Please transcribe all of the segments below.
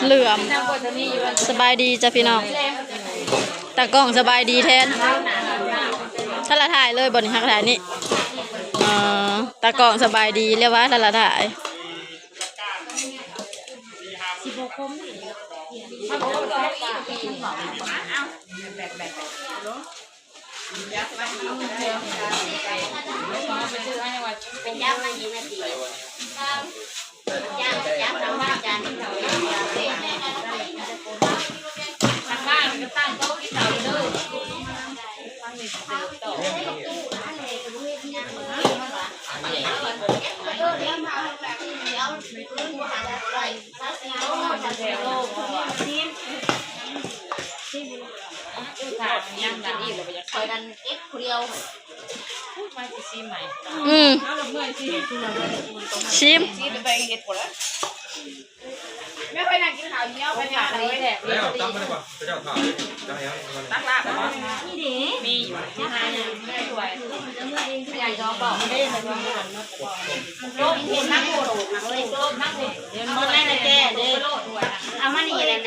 ເຫຼືອມ. ສະບາຍດີຈ້ະພີ່ນ້ອງ. ຕາກ້ອງສະບາຍດີແທນ. ທັນລະຖ່າຍເລີຍບໍ່ນີ້? ຮັກຖ່າຍນີ້. ເອີ ຕາກ້ອງສະບາຍດີ ເລີຍວ່າທັນລະຖ່າຍ. ອືມ ຊີມ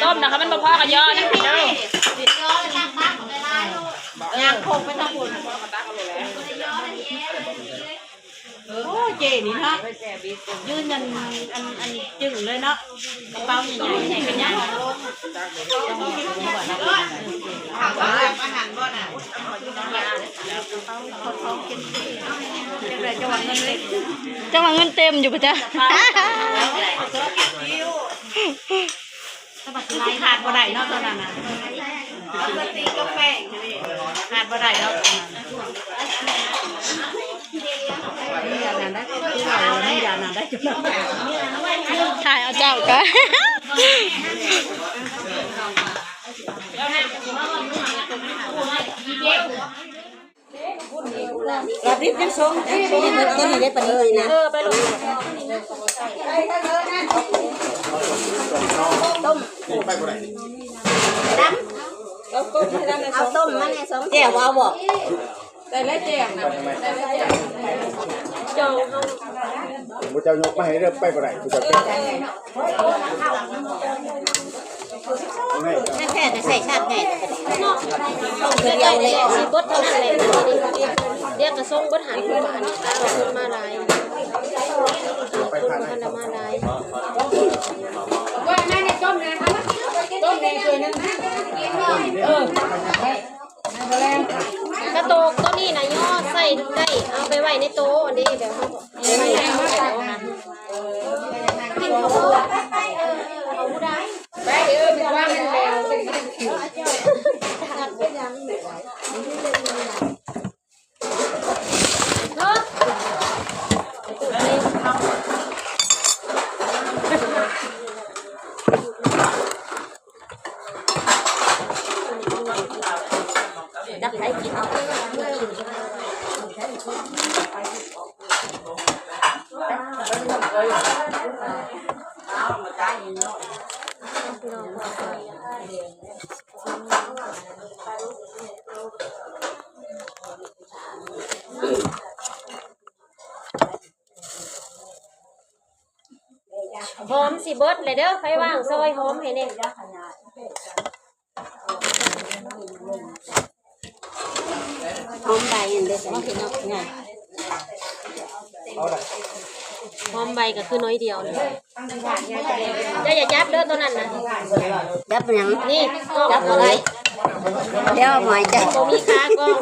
ຕົ້ມນະ ຄັນມັນບໍ່ພໍກໍຍໍນຳເດີ. ໂອ້ ເຈ້ນີ້ເນາະ ຢືນອັນ ອັນ ອັນຈຶ່ງເລີຍເນາະ ກະເປົາໃຫຍ່ໆ ໃຫຍ່ເປັນຫຍັງ? ເຈົ້າວ່າເງິນເຕັມ ເຈົ້າວ່າເງິນເຕັມຢູ່ບໍ່ຈະ? ຂາດບໍ່ໄດ້ເນາະ ຕອນນັ້ນນະ ຂາດບໍ່ໄດ້ເນາະ. ຖ່າຍເອົາເຈົ້າກະ ລາບດິບຍັງຊົງ ຕົວນີ້ໄດ້ປານນີ້ນະ. ເອີ ໄປໂລດ. ຕົ້ມ ເອົາຕົ້ມມາແດ່ ແຈ່ວບໍ່ເອົາບໍ່? ໄດ້ແລ້ວແຈ່ວນະ ໄດ້ແລ້ວແຈ່ວ. ເຈົ້າ ຜູ້ເຈົ້າຍົກມາໃຫ້ເດີ ໄປບໍ່ໄດ້ ຜູ້ເຈົ້າເຈັບ. ແທ້ໆ ແຕ່ໃສ່ຊາດໃຫຍ່ ເນາະ ຕ້ອງຄືດຽວເລີຍ ຊິເບິດເທົ່ານັ້ນແຫຼະ. ດຽວກະສົ່ງເບິດຫັ້ນ ເພາະວ່າອັນນີ້ ເອົາຄົນມາຫຼາຍ ຄົນມາຫຼາຍ. ເອີ ກະໂຕກໂຕນີ້ນະ ຍໍໃສ່ໄດ້ ເອົາໄປໄວ້ໃນໂຕະອັນນີ້ ແບບເຮົາ ກິນເຂົ້າບໍ່ໄດ້ ຫອມຊິເບິດແລ້ວເດີ ໃຜວ່າງຊອຍຫອມໃຫ້ແດ່. ຫອມໃບອັນເດ ເນາະ ຫອມໃບກໍຄືໜ້ອຍດຽວນີ້. ເຈົ້າຢ່າຈັບເດີ ໂຕນັ້ນນະ ຈັບຫຍັງ? ນີ້ ຈັບບໍ່ໄດ້ ດຽວໝອຍໃຈ ບໍ່ມີຂາກ້ອງ.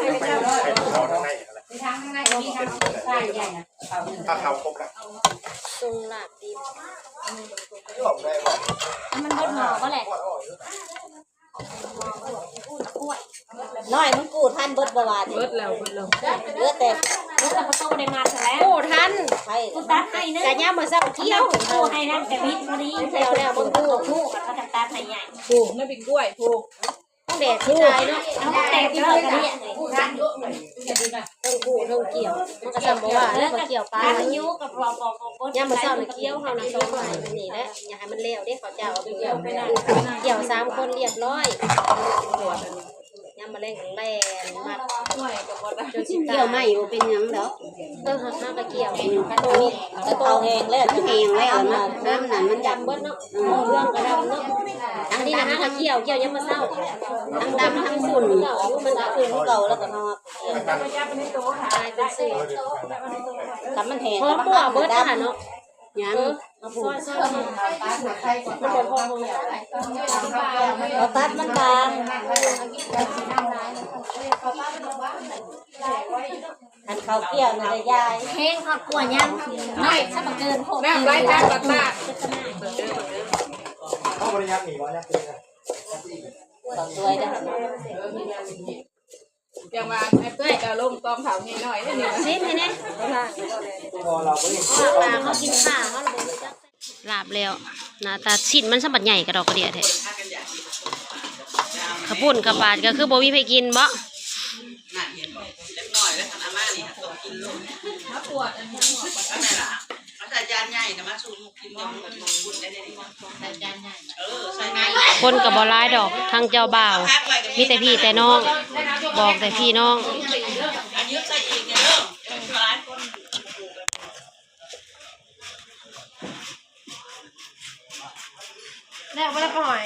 ຊົງລາບດີ ມັນເບິດໝໍ້ບໍ່ແຫຼະ? ນ້ອຍ ມຶງກູ້ທັນເບິດບໍ່ຫວານີ້? ເບິດແລ້ວ ເບິດແລ້ວ ເບິດແຕ່ ເບິດແລ້ວ ປະຕູໄດ້ມາແລ້ວ ກູ້ທັນ ໃຜ ກູຕັດໃຫ້ນະ ກະຍາມມື້ເຊົ້າກ່ຽວ ກູ້ໃຫ້ນັ້ນກະບິດພໍດີ ແລ້ວ ແລ້ວ ມຶງກູ້ ກູກໍຕັດໃຫ້ໃຫຍ່ ກູນ້ຳບິນກ້ວຍ ກູ ແດດຊິຕາຍເນາະ ເອົາແຕກອີກແລ້ວກະນີ້ ເທິງປູເທິງກ່ຽວ ມັນກໍຊ່ຳບໍ່ວ່າແລ້ວ ຂ້ອຍກ່ຽວປາ ຍາມມື້ເຊົ້ານະກ່ຽວ ເຮົານະຊອກໄມ້ນີ້ແຫຼະ ຢ່າໃຫ້ມັນແລ້ວເດ້ ເຂົາເຈົ້າເອົາໄປກ່ຽວ ກ່ຽວສາມຄົນລຽບລ້ອຍ. ຍາມມະແລງກໍແລ່ນມາ ຈົນຊິຕາຍ ກ່ຽວໄມ້ບໍ່ເປັນຫຍັງດອກ. ເອີ ເຮົາ ເຮົາກໍກ່ຽວ ເຂົາແຫ້ງແລ້ວ ມັນແຫ້ງແລ້ວ ນ້ຳນັ້ນມັນດຳເບິດເນາະ ເຫຼືອງກໍດຳເນາະ. ອັນນີ້ນະ ເຮົາກໍກ່ຽວ ກ່ຽວຍາມມະເຊົ້າ ທັງດຳທັງຝຸ່ນ ມັນກໍຝຸ່ນຄືເກົ່າ ແລ້ວກໍເຮົາ ຕາຍເປັນເສດ ຖ້າມັນແຫ້ງ ຫອມບໍ່ເບິດຫັ້ນເນາະ. ຍັງ ເອີ ມາປູກ ຊອຍໆ ມັນບໍ່ພໍ ເອົາຕັດມັນບາງ ອັນເຂົາກ່ຽວນັ້ນລະຍາຍ ແຫ້ງເຂົາກ່ຽວຍັງ ນ້ອຍຊະບໍ່ເກີນ ນ້ຳໄຫຼຕາມປາກ ເຂົາບໍ່ໄດ້ຍັກໜີບໍ່ ຍັກຄືກັນ ເຂົາຊ່ວຍເດ້. ຈັ່ງວ່າໃຫ້ເອື້ອຍເຈົ້າລົງກອງເຖົ້ານ້ອຍໆເດ້ນີ້ ຊິມໃຫ້ແດ່ ເຮົາກິນຂ້າເຮົາລະບໍ່ຮູ້ຈັກ. ລາບແລ້ວ ໜ້າຕາ ຊິ້ນມັນຊ່ຳບັດໃຫຍ່ກະດອກກະເດຍແທ້ ເຂົ້າປຸ້ນເຂົ້າປາດກະຄືບໍ່ມີໃຜກິນບໍ? ຄົນກໍບໍ່ຫຼາຍດອກ ທາງເຈົ້າບ່າວ ມີແຕ່ພີ່ແຕ່ນ້ອງ ບອກແຕ່ພີ່ນ້ອງ ແລ້ວບໍ່ໄດ້ປະຫອຍ.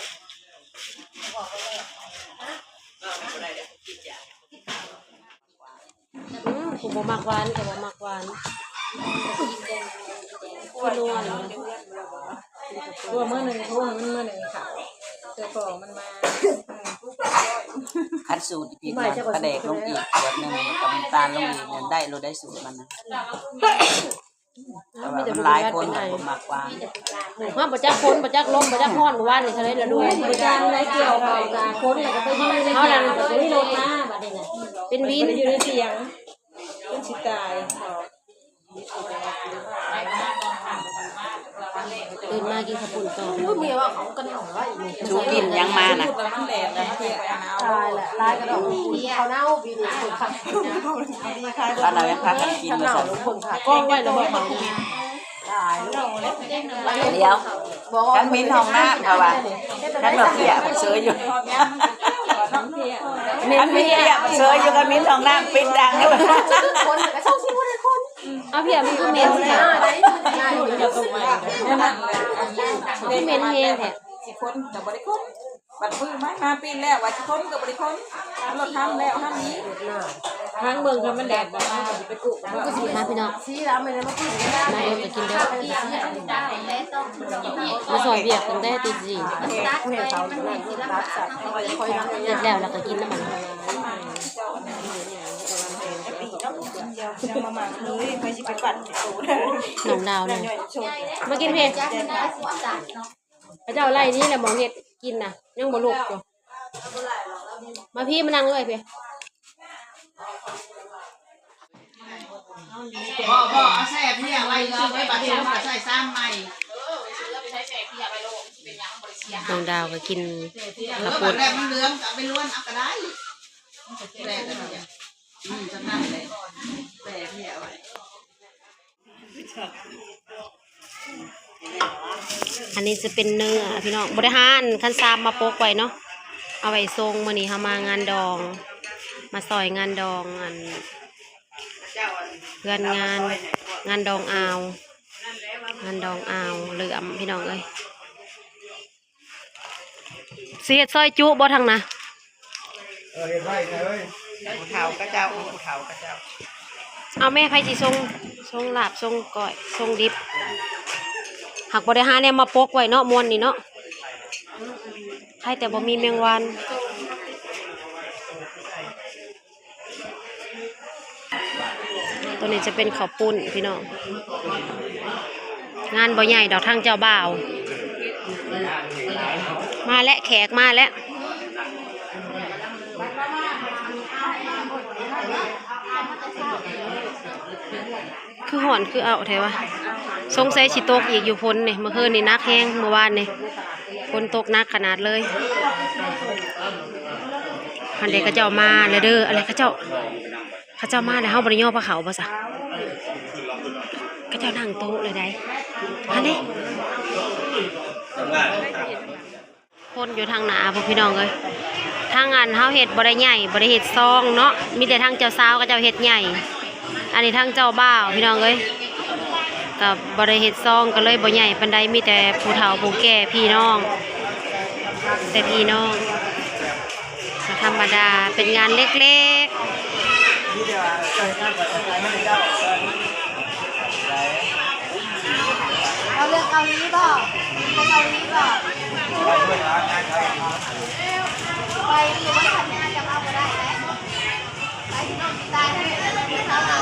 ອືມ ຜູ້ບໍ່ມັກຫວານກໍບໍ່ມັກຫວານ ຄືນວນ ຕົວມື້ໜຶ່ງ ໂທໃຫ້ມັນມື້ໜຶ່ງເຂົ້າ ເທື່ອພໍ່ມັນມາ. ຄັນສູດອີກ ປາແດກລົງອີກຂວດໜຶ່ງ ກະນ້ຳຕານລົງອີກ ນັ້ນໄດ້ໂລດໄດ້ສູດມັນນະ. ແຕ່ວ່າມັນຫຼາຍຄົນກໍບໍ່ມັກຫວານ ເຮົາບໍ່ຈັກຝົນ ບໍ່ຈັກລົມ ບໍ່ຈັກຮ້ອນ ມື້ວານນີ້ເທົ່າໃດລະດູ ບໍ່ຈັກໄດ້ກ່ຽວເຂົ້າກະຝົນ ແລ້ວກໍໄປຢືນໃນ ເຮົານັ້ນ ກໍບໍ່ມີລົດມາ ບັດນີ້ນະ ເປັນວິນ ຢູ່ໃນສຽງ ມັນຊິຕາຍ. ຕື່ນມາກິນເຂົ້າປຸ້ນຕໍ່ ເມື່ອວ່າເຂົາກັນເອົາໄວ້ ສູກິນຫຍັງມານະ? ຕາຍລະ ຕາຍກະດອກ ເຂົາເນົ່າປີນີ້ ເຂົາເນົ່າ ຍັງພາກັນກິນວ່າຊັ້ນ ກອງໄວ້ລະບໍ່ເຂົາ ດຽວ ຄັນເໝັນຫ້ອງນ້ຳ ເຂົາວ່າ ຄັນວ່າເພຍເຊີຍຢູ່ ຄັນເພຍເຊີຍຢູ່ ຄັນເໝັນຫ້ອງນ້ຳ ປິດດັງຢູ່. ຄົນກໍຊ່ອງຊິບໍ່ໄດ້ຄົນ ເອົາ ເພຍມັນຄືເໝັນແທ້ ຄືເໝັນແຮງແທ້ ຊິຄົນກໍບໍ່ໄດ້ຄົນ ບັດມື້ມາ ມາປີແລ້ວວ່າຊິຄົນກໍບໍ່ໄດ້ຄົນ ລົດທຳແລ້ວທຳອີກ ທາງເບິ່ງຄັນມັນແດດບໍ່ ເຮົາກໍຊິໄປກຸ ມາພີ່ນ້ອງ ມາເດີ ມາເດີ ມາເດີ ມາເດີ ມາເດີ ມາເດີ ມາເດີ ມາຊ່ອຍວຽກຕັ້ງແຕ່ຕີສີ່ ເຮັດແລ້ວລະກະກິນນຳມັນ ນ້ອງດາວນີ້ ມາກິນພີ້ ເຂົາເຈົ້າໄລ່ນີ້ແຫຼະ ໝ່ອງເຮັດກິນນະ ຍັງບໍ່ລຸກຢູ່ ມາພີ້ ມານັ່ງເອີຍພີ້ ບໍ່ ບໍ່ ເອົາໃສ່ເພຍໄວ້ ເອົາໄວ້ ບາດນີ້ເຮົາກໍໃສ່ຊາມໃໝ່. ນ້ອງດາວກໍກິນເຂົ້າປຸ້ນ ແລ້ວມັນເຫຼືອງກໍເອົາໄປລວນເອົາກໍໄດ້ ແລ້ວກໍ ອືມ ຈຳນັ້ນແຫຼະ ແປເພຍໄວ້. ອັນນີ້ຈະເປັນເນື້ອພີ່ນ້ອງ ບໍ່ໄດ້ຫາອັນຄັນຊາມມາປົກໄວ້ເນາະ ເອົາໄວ້ສົ່ງ ມື້ນີ້ເຮົາມາງານດອງ ມາຊ່ອຍງານດອງ ອັນ ເຮືອນງານ ງານດອງອ່າວ ງານດອງອ່າວເຫຼືອມພີ່ນ້ອງເອີຍ. ຊິເຮັດຊອຍຈຸບໍ່ທາງນະ? ເອີ ເຮັດໄວ້ແມ່ເອີຍ ຜູ້ເຖົ້າເຂົາເຈົ້າ ຜູ້ເຖົ້າເຂົາເຈົ້າ. ເອົາແມ່ ໃຜຊິສົ່ງ ສົ່ງລາບ ສົ່ງກ້ອຍ ສົ່ງດິບ ຫາກບໍ່ໄດ້ຫາແນວມາປົກໄວ້ເນາະ ມ່ວນນີ້ເນາະ ໃຄແຕ່ບໍ່ມີແມງວັນ. ຕົວນີ້ຈະເປັນເຂົ້າປຸ້ນພີ່ນ້ອງ ງານບໍ່ໃຫຍ່ດອກ ທາງເຈົ້າບ່າວ ມາແລ້ວ ແຂກມາແລ້ວ. ຄືຮ້ອນຄືເອົ້າແທ້ວະ ສົງໄສຊິຕົກອີກຢູ່ຝົນນີ້ ເມື່ອຄືນນີ້ໜັກແຮງ ເມື່ອວານນີ້ຝົນຕົກໜັກຂະໜາດເລີຍ. ຫັ້ນເດ້ ເຂົາເຈົ້າມາແລ້ວເດີ ອັນນັ້ນເຂົາເຈົ້າ ເຂົາເຈົ້າມາແລ້ວ ເຮົາບໍ່ໄດ້ຍໍພາເຂົາບໍ່ຊະ? ເຂົາເຈົ້ານັ່ງໂຕະເລີຍໃດ໋ ຫັ້ນເດ້ ຄົນຢູ່ທາງໜ້າພຸ້ນ ພີ່ນ້ອງເອີຍ. ທາງອັນເຮົາເຮັດບໍ່ໄດ້ໃຫຍ່ ບໍ່ໄດ້ເຮັດຊອງເນາະ ມີແຕ່ທາງເຈົ້າສາວເຂົາເຈົ້າເຮັດໃຫຍ່ ອັນນີ້ທາງເຈົ້າບ່າວ ພີ່ນ້ອງເອີຍ ກໍບໍ່ໄດ້ເຮັດຊອງ ກໍເລີຍບໍ່ໃຫຍ່ປານໃດ ມີແຕ່ຜູ້ເຖົ້າຜູ້ແກ່ ພີ່ນ້ອງ ແຕ່ພີ່ນ້ອງ ກໍທຳມະດາ ເປັນງານເລັກໆ. ເອົາເລື່ອງເກົາຫຼີບໍ່? ໄປເກົາຫຼີບໍ່? ໄປຢູ່ວັດພັນຍາຈະເອົາບໍ່ໄດ້ເດ້ ໄປທີ່ນ້ອງຕາຍ ໄປແຕ່ວ່າ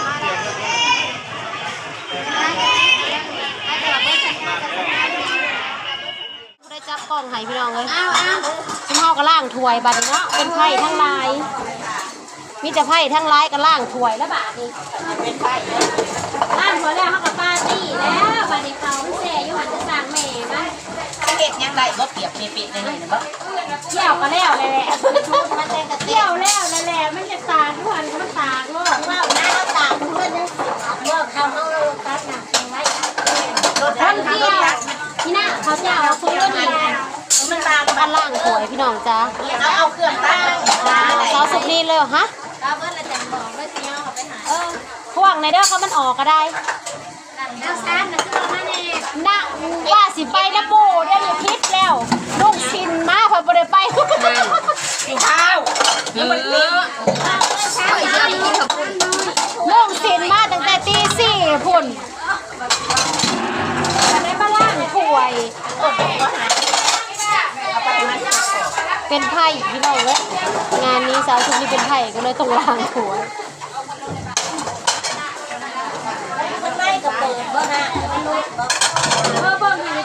ເບິດສັນຍາກັນ ຜູ້ໃດຈັບກ້ອງໃຫ້ພີ່ນ້ອງເອີຍ? ອ້າວ ອ້າວ ຊຸມເຮົາກໍລ້າງຖ້ວຍບັດນີ້ເນາະ ເປັນໄພ້ທັງຫຼາຍ ມີແຕ່ໄພ້ທັງຫຼາຍກໍລ້າງຖ້ວຍແລ້ວບາດນີ້ ເປັນໄພ້ ລ້າງຖ້ວຍແລ້ວເຮົາກໍປາຕີ້ແລ້ວ ບາດນີ້ເຂົາມັນແຊ່ຢູ່ຫັ້ນ ຈະສ້າງແມ່ມັນ ເຮັດຫຍັງໄດ້ບໍ່ ປຽກເປະໆ ແນວນີ້ນະບໍ່? ກ່ຽວກໍແລ້ວແຫຼະ ກ່ຽວແລ້ວແຫຼະ ມັນຈະຕາກຢູ່ຫັ້ນ ມັນຕາກໂລດ ເວົ້ານະ ເຮົາຕາກເພິ່ນຍັງຕາກ ເວົ້າຄຳເຮົາຕັດໜ້າ ນີ້ນະ ເຂົາເຈົ້າເອົາຄືນີ້ ມັນຕ່າງກັນ ລ້າງຖ້ວຍພີ່ນ້ອງຈ້າ ເອົາ ເອົາເຄື່ອງຕ່າງ ສາວສຸກນີ້ເລີຍ ຮະ ເອີ ພວກໃນເດີ ຄັນມັນອອກກໍໄດ້ ນະ ວ່າຊິໄປນຳໝູ່ ດຽວນີ້ຜິດແລ້ວ ລຸງສິນມາ ຂ້ອຍບໍ່ໄດ້ໄປ ເອີ ລຸງສິນມາຕັ້ງແຕ່ຕີສີ່ພຸ້ນ. ໄດ້ມາລ້າງຖ້ວຍ ເປັນໄພ້ພີ່ນ້ອງເອີຍ ງານນີ້ສາວສຸກນີ້ເປັນໄພ້ ກໍເລີຍຕ້ອງລ້າງຖ້ວຍ ເອີ ເບິ່ງໃຫ້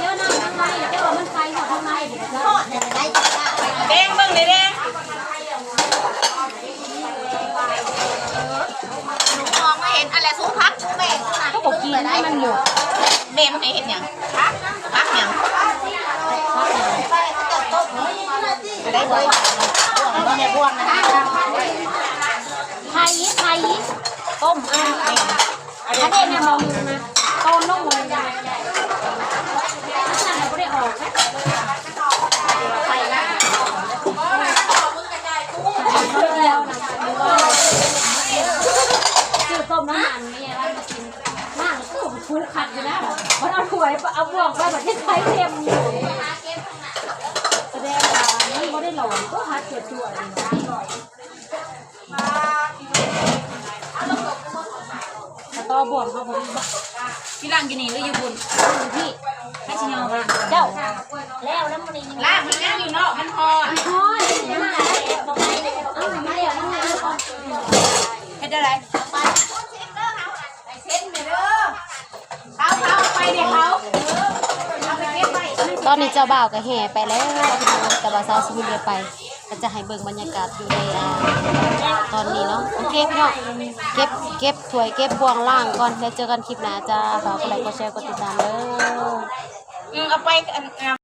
ເດີ ນ້ຳທາງໃນ ເຈົ້າວ່າມັນໄປຮອດທາງໃນ ເບິ່ງເບິ່ງໃນແດງ ມອງມາເຫັນ ອັນແຫຼະ ສູຜັກ ສູແມ່ງ ເຂົາບໍ່ກິນໃຫ້ມັນໝົດ ແມ່ມັນໃຫ້ເຮັດຫຍັງ? ຜັກ ຜັກຫຍັງ? ໄດ້ເວີຍ ບ່ວງ ບ່ວງນະ ໄຂ່ ໄຂ່ ຕົ້ມ ອັນນີ້ນະ ມອງນະ ໂຕລົງ ບໍ່ໄດ້ອອກ ຊື້ຕົ້ມນ້ຳມັນນີ້ ລ້າງຕູ້ ຖືຄັກຢູ່ນະ ມັນເອົາຖ້ວຍ ເອົາບ່ວງໄປ ບັດນີ້ໄຂ່ເຕັມຢູ່ ສະແດງວ່າມັນບໍ່ໄດ້ຫຼອນ ກໍຮັດຕົວໆ ກະຕໍ່ບ່ວງເຮົາບໍ່ມີບໍ່ ທີ່ລ້າງຢູ່ນີ້ ຫຼື ຢູ່ພຸ້ນ? ຢູ່ພີ້ ໃຫ້ຊິຍອມລ້າງ ເຈົ້າ ແລ້ວ ແລ້ວມື້ນີ້ ລ້າງມັນຍັງຢູ່ນອກ ມັນຮ້ອນ ມັນຮ້ອນ ເອົາມາແລ້ວ ເຮັດໄດ້ໃດ? ຕອນນີ້ເຈົ້າບ່າວກໍແຫ່ໄປແລ້ວ ແຕ່ວ່າສາວສຸກບໍ່ໄດ້ໄປ ກໍຈະໃຫ້ເບິ່ງບັນຍາກາດຢູ່ໃນ ອ່າ ຕອນນີ້ເນາະ ໂອເຄພີ່ນ້ອງ ເກັບ ເກັບຖ້ວຍເກັບບ່ວງລ້າງກ່ອນ ແລ້ວເຈີກັນຄລິບໜ້າຈ້າ ຝາກກົດໄລກົດແຊກົດຕິດຕາມເດີ ອືມ ເອົາໄປອັນ